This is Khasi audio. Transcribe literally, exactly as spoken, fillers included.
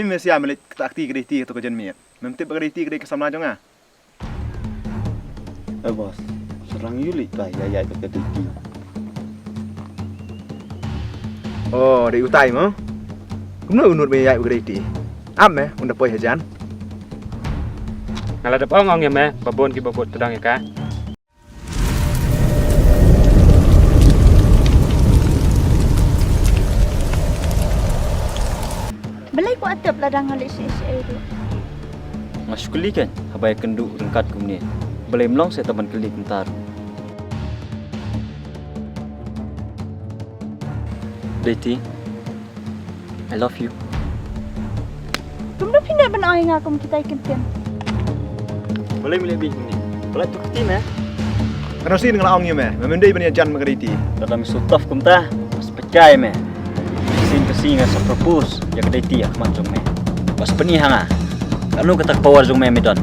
Me sia me leit kata kti ka Daiti kato ka janmiet. Mem tip ba ka Daiti ka dei ka samla jong nga. Eh boss, syrang ïu leit ba ïa ïaid bad ka Daiti. Oh, dei utai mo. Kumno u nud ba ïaid bad ka Daiti? Ap me, un da poi hajan. Nga la dep ong ong ïa me ba bun kiba bud tdong ïa ka. Balei ko atep lada nga leh shi shi ai ruh. Nga shu kylli kan, haba ïa kynduh ryngkat kumne. Balei mlong se taban kylli kumta ruh. Daiti, I love you. Kumno phi neh ban ong ïa nga kum kitai kyntien. Balei me leh beiñ kumne? Balei tu kti me? Kano sien nga la ong ïa me, me mendei ban ïa jan me ka Daiti. Lada me shu tough kumta, mas pyrkhat me. Sien ka sngi nga sa propose ïa ka Daiti ha khmat jong me. Bas pyni ha nga. Kano kata ka power jong me me don.